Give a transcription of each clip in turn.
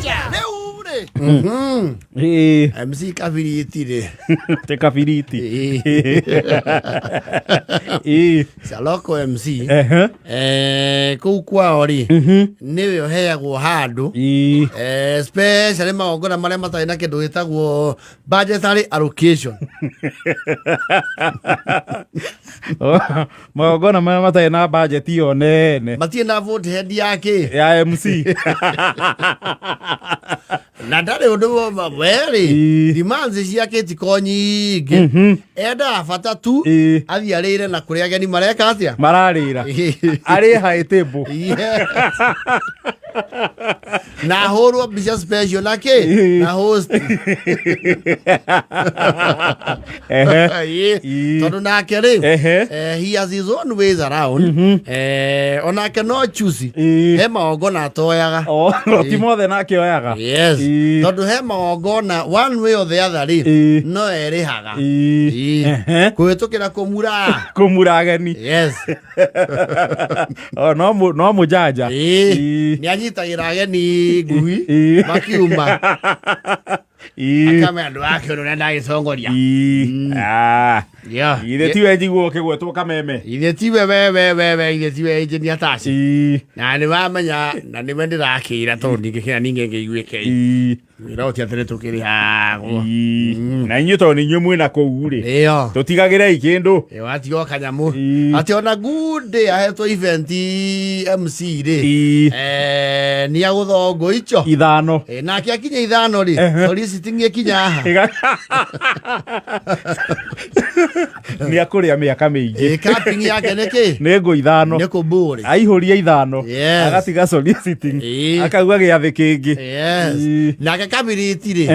Rĩu rĩ, MC Kabiriti rĩ, Te kabiriti. Ĩĩ. Saloko MC, Ehe. Kũu kwao rĩ, nĩwe ũheagwo handũ, especially magongona marĩa matarĩ na kĩndũ gĩtagwo budgetary allocation. Magongona marĩa matarĩ na bajeti ĩyo nene. Matirĩ na vote head yake. Ya MC. Na ndarĩ ũndũ werĩ, demands ciake tiko nyingĩ, endaga bata tu athiĩ arĩre na kũrĩa ageni mareka atĩa. Mararĩra. Arĩ high table. Yes. Na ahũrwo mbica special na kĩ na host. Ĩĩ. Tondũ nake rĩ, he has his own ways around. Onake no choosy. He magongona atoyaga. Oh, ti mothe nake oyaga. Yes. Tondũ he magongona one way or the other rĩ, no erĩhaga. Kũhĩtũkĩra kũmura. Kũmura ageni. Yes. Oh, no mũjanja. Nĩ anyitagĩra ageni ngui makiuma. Akame andũ ake ũrĩa ndagĩtongoria. Ah. Yeah. Ithe tiwe njiguo ũkĩgwetwo kameme. Ithe tiwe we we we we ithe tiwe engineer Tashi. Na nĩ wamenya na nĩwe ndĩrakĩra tondũ ndingĩkĩra ningĩ ngĩiguĩke. Wĩra ũcio atĩ nĩtũkĩrĩhagwo. Na inyuĩ tondũ nĩ inyuĩ mwĩna kũu rĩ, Ĩyo. tũtigagĩrei kĩndũ. Ĩyo atiga o kanyamũ. Atĩ ona good day ahetwo event MC rĩ. Nĩ agũthongwo icho. Ithano. Nake akinya ithano rĩ, soliciting ĩkinya haha. Nĩ akũrĩa mĩaka mĩingĩ. Capping yake nĩ kĩ? Nĩ ngũ ithano. Nĩ kũmbũrĩ. Aihũria ithano. Yes. Agatiga soliciting. Akauga gĩathĩ kĩngĩ. Yes. Nake Kabiriti rĩ,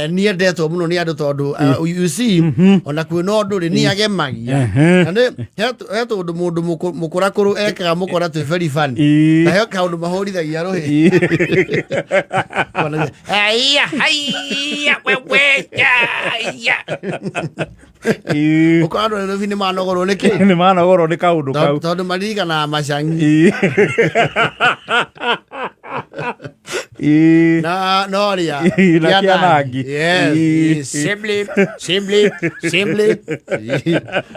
nĩ endetwo mũno nĩ andũ tondũ you see, ona kwĩna ũndũ rĩ, nĩ agemagia. Na nĩ he tũndũ mũndũ mũkũrakũrũ ekaga mũkona twĩ very funny. Na he kaũndũ mahũrithagia rũhĩ. Haiya, haiya, wewe, haiya. Ũkora andũ a Nairobi nĩ manogorwo nĩ kĩ? Nĩ manogorwo nĩ kaũndũ kau. Tondũ maririkanaga macangi. Na no rĩa. Na kĩanangi. Yes. Simply, simply, simply.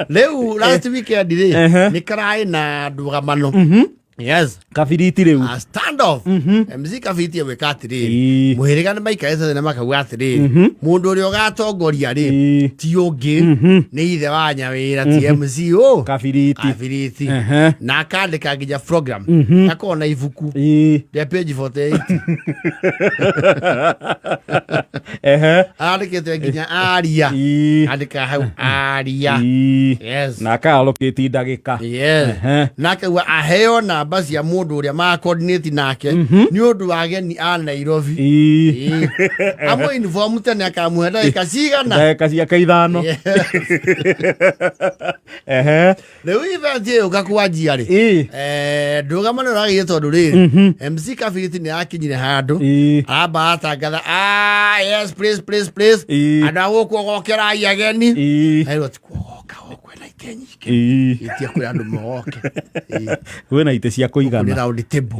Rĩu last weekend rĩ, nĩ karaĩ na ndũgamano. Yes. Kabiriti rĩu. A stand off. MC Kabiriti egwĩka atĩrĩrĩ, mũhĩrĩga nĩ maikarĩte thĩ na makauga atĩrĩrĩ, mũndũ ũrĩa ũgatongoria rĩ, ti ũngĩ, nĩ ithe wa Nyawĩra, ti MC ũ Kabiriti. Kabiriti. Na akandĩka nginya program. Akorwo na ibuku rĩa page 48. Andĩkĩte nginya aria. Andĩka hau aria. Yes. Na akaalokĩti ndagĩka. Yes. Na akauga aheo namba cia mũndũ ũrĩa ma coordinate nake nĩ ũndũ wa ageni a Nairobi. Ĩĩ. Amũ inform tene akamũhe ndagĩka cigana. Ndagĩka ciake ithano. Yes. Rĩu event ĩyo ũka kwanjia rĩ, ndũgama nĩ ũragĩire tondũ rĩrĩ, MC Kabiriti nĩ akinyire handũ amba atangatha, ah, yes, please, please, please, andũ a gũkũ ogokerai ageni. Airwo ti kuogoka kwĩna itĩ nyingĩ. Itia kwĩ andũ mogoke. Kwĩna itĩ cia Nĩ kũigana. Round table.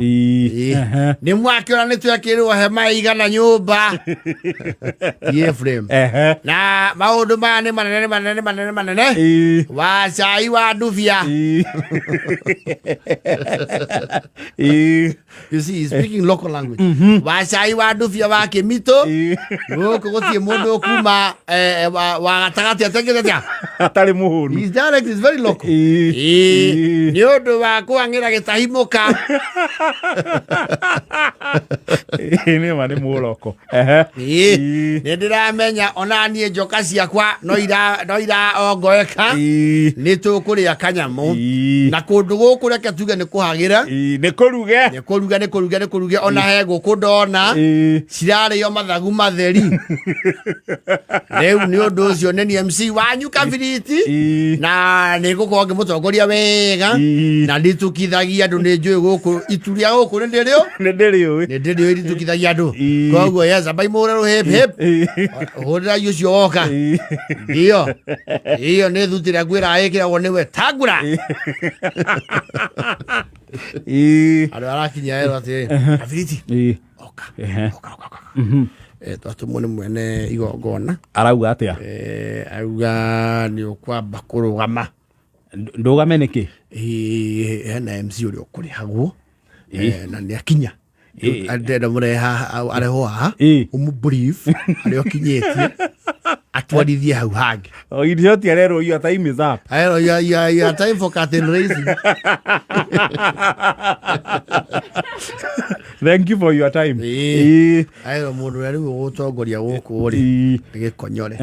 Nĩ mwakĩona nĩ twekĩrwo hema igana nyũmba. Ye frame. Na maũndũ maya nĩ manene, nĩ manene, nĩ manene, nĩ manene. Wa cai wa ndubia. You see, he's speaking local language. Wa cai wa ndubia wa kĩmitũ. Gũkũ gũtirĩ mũndũ ũkuma wa gatagatĩ atengĩte atĩa. Atarĩ mũhũnu. His dialect is very local. Ĩĩ. Nĩ ũndũ wa kwang'ĩra gĩtahi mũka. Nĩ ma nĩ mũroko. Ĩĩ. Nĩ ndĩramenya ona niĩ njoka ciakwa no iraongoeka. Nĩ tũkũrĩa kanyamũ. Na kũndũ gũkũ reke tuge nĩ kũhagĩra. Nĩ kũruge. Nĩ kũruge, nĩ kũruge, nĩ kũruge. Ona he ngũkũ ndona. Cirarĩo mathagu matheri. Rĩu nĩ ũndũ ũcio nĩ niĩ MC wanyu Kabiriti. Na nĩ ngũkorwo ngĩmũtongoria wega. Na nditukithagia andũ, nĩ njũĩ gũkũ itu rĩa gũkũ nĩ ndĩrĩũ. Nĩ ndĩrĩũĩ. Nĩ ndĩrĩũĩ nditukithagia andũ. Koguo yes, ambai mũhũre rũhĩp hĩp. Hũrĩrai ũcio woka. Ndio. Iyo nĩ thuti ĩrĩa ngwĩra ĩkĩragwo nĩwe tangura. Andũ arakinya erwo atĩrĩ, Kabiriti. Ũka. Ũka, ũka, ũka. Twatũmwo nĩ mwene igongona. Arauga atĩa? Auga nĩ ũkwamba kũrũgama. Ndũgame nĩkĩ? Ĩĩ, hena MC ũrĩa ũkũrĩhagwo na nĩ akinya. Ndĩrenda mũrehe haha, arehwo haha, ũmũ brief harĩa ũkinyĩtie, atwarithie hau hangĩ. Oh, idiot, arerwo your time is up. Arerwo your time for curtain raising. Thank you for your time. Arerwo mũndũ ũrĩa rĩu ũgũtongoria gũkũ rĩ, nĩ Gĩkonyore.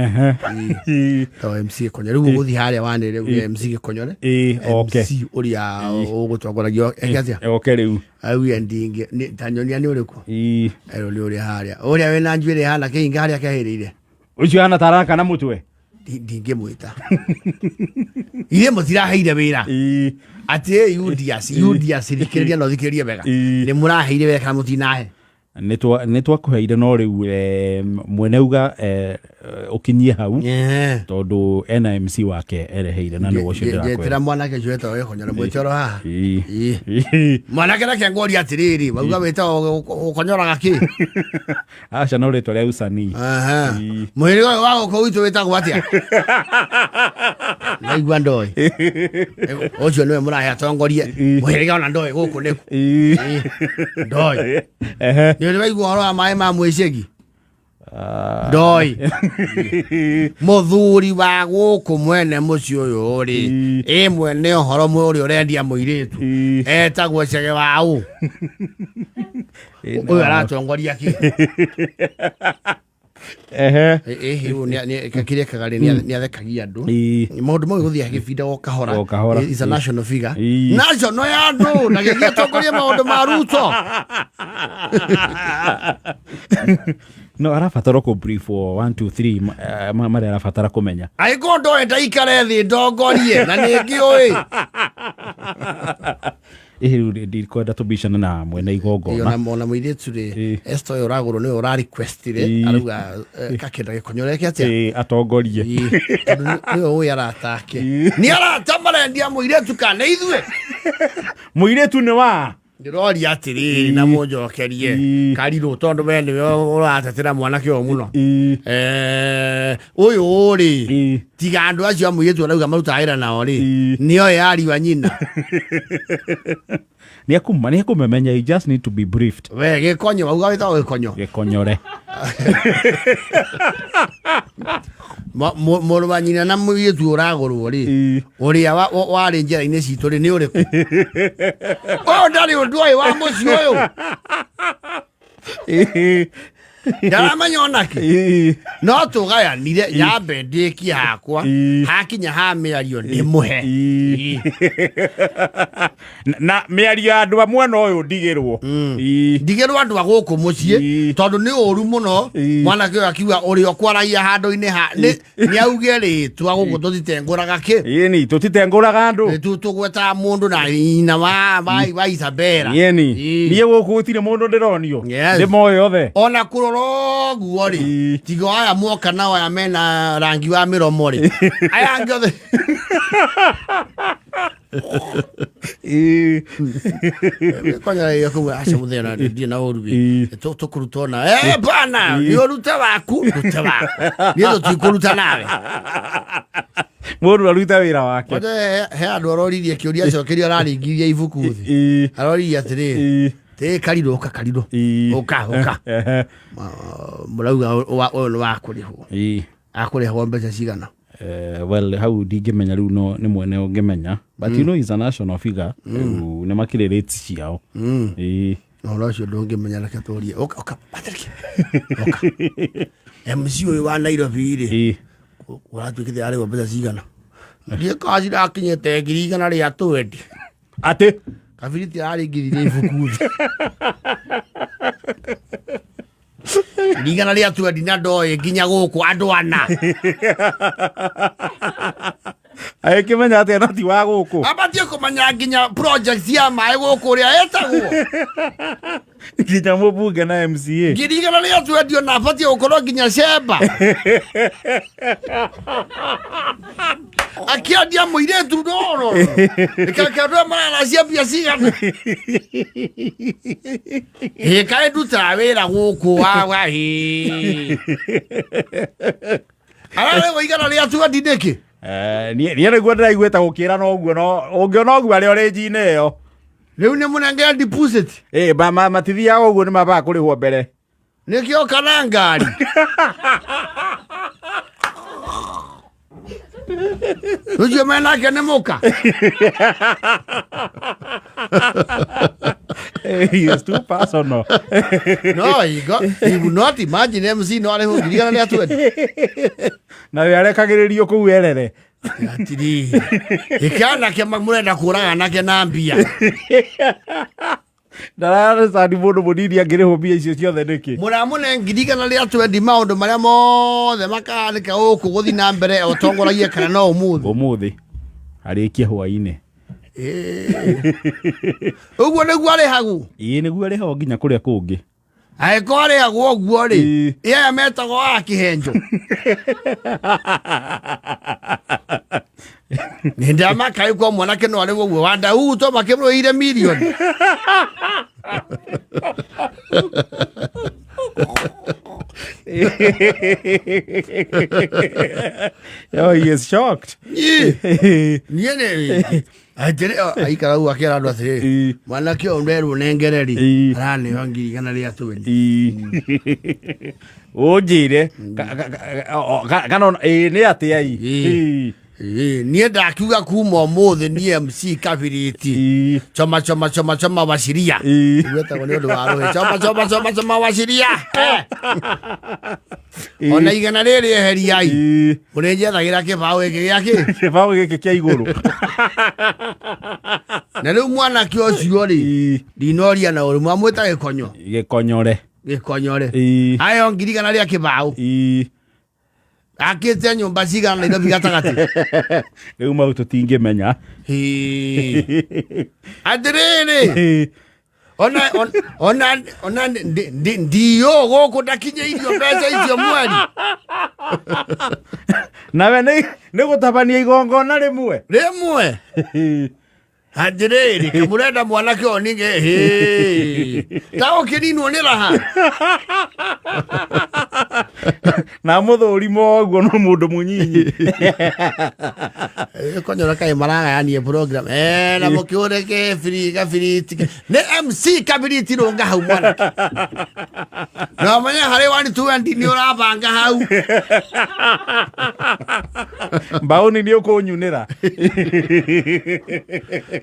To MC Gĩkonyore. Rĩu ũgũthiĩ harĩa wanĩrĩre uge MC Gĩkonyore. MC ũrĩa ũgũtongoragia eke atĩa? Oke rĩu. Augire ndingĩ, ta nyonia nĩ ũrĩkũ? Erwo nĩ ũrĩa harĩa. Ũrĩa wĩna njuĩrĩ hana kĩhinga harĩa kehĩrĩire. Ũcio hana taraka na mũtwe. Ndingĩmwĩta. Ithuĩ mũtiraheire wĩra. Atĩ Judias, Judias, thikĩrĩria na ũthikĩrĩrie wega. Nĩ mũraheire wĩra kana mũtinahe? Nĩ twakũheire no rĩu mwene uga ũkinyie hau. Tondũ ena MC wake ereheire na nĩ ũcio ndĩrakwĩra. Njetĩra mwanake ũcio wetagwo Gĩkonyore, mwĩte oro haha. Mwanake reke ngũrie atĩrĩrĩ, wauga wĩtagwo ũkonyoraga kĩ? Aca no rĩtwa rĩa usanii. Mũhĩrĩga ũyũ wa gũkũ gwitũ wĩtagwo atĩa? Ndaigua ndoĩ. Ũcio nĩwe mũrahe atongorie. Mũhĩrĩga ona ndoĩ gũkũ nĩkũ. Ndoĩ. Nĩ ũrĩ waigua ũhoro wa maĩ ma mwĩcegi? Ndoĩ. Mũthuri wa gũkũ mwene mũciĩ ũyũ rĩ, ĩ mwene ũhoro ũrĩa ũrendia mũirĩtu. Etagwo Chege wa ũ? Ũyũ aratongoria kĩ? Kĩrĩa ekaga rĩ, nĩ athekagia andũ. Maũndũ mau gũthiĩ agĩbinda o kahora. O kahora. Is a national figure. National ya andũ, na gĩthiĩ atongorie maũndũ ma Ruto. No arabatara kũ brief o 1 2 3 marĩa arabatara kũmenya. Angĩkorwo ndoĩ ndaikare thĩ ndongorie na nĩ ngĩũĩ. Rĩu ndikwenda tũbicane na mwene igongona. Ona mũirĩtu rĩ, Esther ũyũ ũragũrwo nĩwe ũra-requestire, arauga, kakĩenda Gĩkonyore eke atĩa? Atongorie. Tondũ nĩwe ũĩ arata ake. Nĩ arata marendia mũirĩtu kana ithuĩ? Mũirĩtu nĩ wa? Ndĩroria atĩrĩrĩ na mũnjokerie. Karirũ tondũ we nĩwe ũratetera mwanake ũyũ mũno. Ũyũ rĩ, tiga andũ acio a mũirĩtu arauga marutaga wĩra nao rĩ, nĩoĩ ariũ a nyina. Nĩ akũmemenya, you just need to be briefed. We Gĩkonyo, wauga wĩtagwo Gĩkonyo? Gĩkonyore. Mũrũ wa nyina na mũirĩtu ũragũrwo rĩ, ũrĩa warĩ njĩra-inĩ citũ rĩ, nĩ ũrĩkũ? Ũyũ ndarĩ ũndũ ũyũ wa mũciĩ ũyũ. Ndaramenya onake. No tũgayanire nyambe ndĩkie hakwa, hakinya ha mĩario ndĩmũhe. Na mĩario ya andũ a mwena ũyũ ndigĩrwo. Ndigĩrwo andũ a gũkũ mũciĩ, tondũ nĩ ũru mũno. Mwanake ũyũ akiuga ũrĩa ũkwaragia handũ-inĩ ha, nĩ auge rĩtwa gũkũ tũtitengũraga kĩ? Ĩni, tũtitengũraga andũ. Nĩ tũgwetaga mũndũ na nyina wa Isabella. Ĩni. Niĩ gũkũ gũtirĩ mũndũ ndĩronio. Ndĩmoĩ othe. Ona kũrora ũguo rĩ, tiga aya moka nao aya mena rangi wa mĩromo rĩ. Aya angĩ othe. Konya hiyo kwa acha muthenya na ndirĩ na ũru ĩ. Tũkũruta ona. Bana, nĩ ũrute waku, rute waku. Niĩ tũtikũruta nawe. Mũndũ aruta wĩra wake. Kwanja he andũ aroririe kĩũria acokerio araringirie ibuku thĩ. Aroririe atĩrĩrĩ, Tĩ karirũ, ũka karirũ. Ũka, ũka. Mũrauga ũyũ nĩ wa kũrĩhwo. Akũrĩhwo mbeca cigana? Well, hau ndingĩmenya rĩu no nĩ mwene ũngĩmenya. But you know he's a national figure. Rĩu nĩ makĩrĩ rates ciao. Ũhoro ũcio ndũngĩmenya, reke tũrie. Ũka, ũka, Patrick. Ũka. MC ũyũ wa Nairobi rĩ, ũratuĩkĩte arĩhwo mbeca cigana? Ndiĩ kana cirakinyĩte ngiri igana rĩa twendi. Atĩ? Kabiriti araringithirie ibuku thĩ. Ngiri igana rĩa twendi na ndoĩ nginya gũkũ andũ ana. Agĩkĩmenya atĩa na ti wa gũkũ? Abatiĩ kũmenya nginya project ya maĩ gũkũ ũrĩa ĩtagwo. Nginya mũbunge na MCA. Ngiri igana rĩa twendi ona abatiĩ gũkorwo nginya cemba. Akĩendia mũirĩtu ndoro. Ĩkake andũ aya mararacia mbia cigana. Ĩ kaĩ ndutaga wĩra gũkũ wawa ĩ. Ararĩhwo igana rĩa twendi nĩkĩ? Eh, niĩ niĩ nĩguo ndĩraiguĩte gũkĩra no ũguo no ũngĩona ũguo arĩ orĩnji-inĩ ĩyo. Rĩu nĩ mũnengere deposit. Ĩ, matithiaga ũguo nĩ mambaga kũrĩhwo mbere. Nĩkĩo kana ngari. Ũcio menake nĩ mũka. It's too personal. No, he got, he would not imagine MC no arĩhwo 120,000. Na we arekagĩrĩrio kũu erere. Atirĩ. Ĩkanake mũrenda kũraga nake na mbia. Ndararacani mũndũ mũnini angĩrĩhwo mbia icio ciothe nĩkĩ? Mũramũne 120,000 maũndũ marĩa mothe makahanĩka gũkũ gũthiĩ na mbere otongoragie kana no ũmũthĩ. Ũmũthĩ arĩkie hwainĩ. Ũguo nĩguo arĩhagwo. Ĩĩ nĩguo arĩhagwo nginya kũrĩa kũngĩ. Angĩkorwo arĩhagwo ũguo rĩ, Ĩĩ. ĩ aya metagwo a kĩhenjo. Nĩ ndamaka kwa mwanake no arĩhwo ũguo wa Ndauto makĩmũrĩhire mirioni. Oh, he is shocked. Niĩ niĩ nĩ atĩrĩ aikara ũguo akĩra andũ atĩrĩrĩ Ĩĩ. mwanake ũyũ nderwo nengereri Ĩĩ. araneo 120,000. Ĩĩ. Ũnjĩre kana ĩĩ nĩ atĩa ĩ? Ĩĩ. Ĩĩ. Ĩĩ, niĩ ndakiuga kuma ũmũthĩ niĩ MC Kabiriti Ĩĩ. choma choma choma choma waciria Ĩĩ. gwetagwo nĩ ũndũ wa rũĩ choma choma choma choma waciria Eh. Ĩĩ. Ona igana rĩrĩ eheriai Ĩĩ. mũrĩnjethagĩra kĩbaũ gĩkĩ gĩa kĩ Kĩbaũ gĩkĩ kĩa igũrũ. Na rĩu mwanake ũcio rĩ Ĩĩ. ndinoria na ũrĩ mwamwĩta gĩkonyo. Gĩkonyore. Gĩkonyore. Ĩĩ. Ayo 100,000 rĩa kĩbaũ. Ĩĩ. Akĩte nyũmba cigana Nairobi gatagatĩ? Rĩu mau tũtingĩmenya. Hĩ. Atĩrĩrĩ Ĩĩ. Ona ona ona ndiyo gũkũ ndakinyĩirio mbeca icio mweri. Nawe nĩ gũtabania igongona rĩmwe. Rĩmwe. Atĩrĩrĩ kamũrenda mwanake ũyũ ningĩ hĩ ta ũkĩninwo nĩ raha. Na mũthũrimo ũguo no mũndũ mũnyinyi. Konyora kaĩ maragayanie program eh na mũkĩũre kĩbiri gabiriti nĩ MC Kabiriti rũnga hau mwanake na ũmenye harĩ 120 nĩ ũrabanga hau. Mbaũni nĩ ũkũnyunĩra.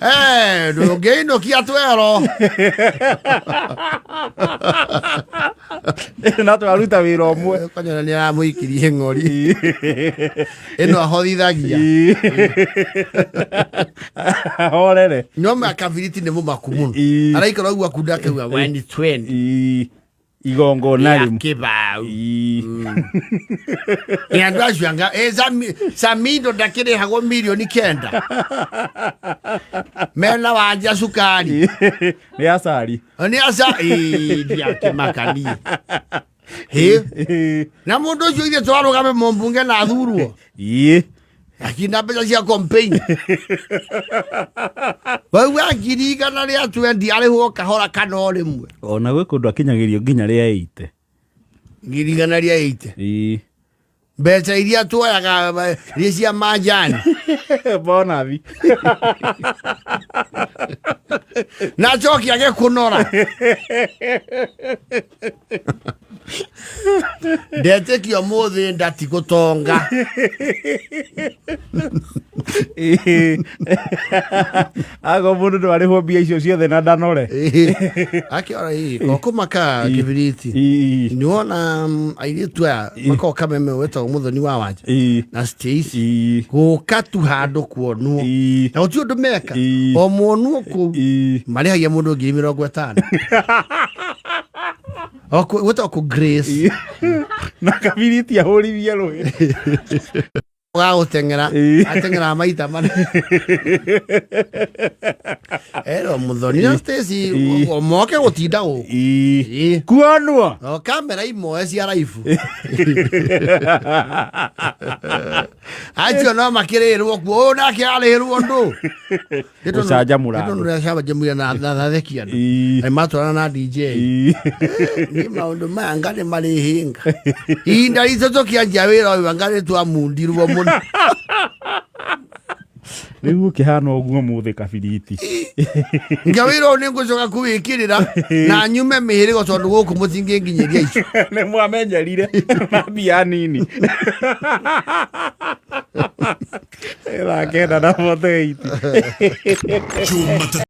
Eh, ndũngĩinũkia twero. Na twaruta wĩra ũmwe. Konyora nĩ aramũikirie ng'ori ĩno ahothithagia. Horere. No ma Kabiriti nĩ mũmaku mũno. Ĩĩ. Araikara ũguo akunda akauga 120 Ĩĩ. Igongona ya rĩmwe. kĩbaũ. Ĩĩ. Nĩ andũ acio anga ĩ Samindo ndakĩrĩhagwo 9 million mena wanja cukari. Nĩ acari. Nĩ aca ĩ ndiakĩmaka niĩ. Hĩ Ĩĩ. Na mũndũ ũcio ithe twarũgame mũmbunge na athurwo Ĩĩ. Akina mbeca cia campaign wauga 120,000 arĩhwo kahora kana o rĩmwe. Ona gwĩ kũndũ akinyagĩrio nginya rĩa 80. 180,000. Ĩĩ. Mbeca iria tuoyaga iria cia manjani. Bonathi. Na njoki agĩkũnora ndetĩkio mũthĩ ndati gũtonga. Ago mũndũ ndwarĩhwo mbia icio ciothe na ndanore. Akĩora ĩ kokũmaka kĩbiriti. Ĩĩ. Nĩwona airĩtu aya makoragwo kameme wetagwo mũthoni wa wanja Ĩĩ. na Stacy Ĩĩ. gũka tu handũ kuonwo Ĩĩ. na gũtirĩ ũndũ meka Ĩĩ. o muonwo kũu Ĩĩ. marĩhagia mũndũ 50,000 gwĩtagwo kũ Grace. Na kabiriti ahũrithie rũĩ. Ga gũteng'era. Ateng'eraga maita mana. Ero Muthoni na Stacy moke gũtinda gũkũ. Kuonwo. O kamera imwe cia raibu. Acio no makĩrĩrwo kuo, ũyũ nake arĩrwo ndũ. Gũcanjamũra andũ. Nĩ tondũ na thathekia andũ. Na matwarana na DJ. Nĩ maũndũ maya nga nĩ marĩ hinga. Ihinda ritũ tũkĩanjia wĩra ũyũ anga nĩ twamundirwo mũno. Rĩu ũkĩhana ũguo mũthĩ kabiriti. Nga wĩra ũyũ nĩ ngũcoka kũwĩkĩrĩra na nyume mĩhĩrĩgo tondũ gũkũ mũtingĩnginyĩria icio. Nĩ mwamenyerire na mbia nini. Thaa 9 na 48. Jumatatu.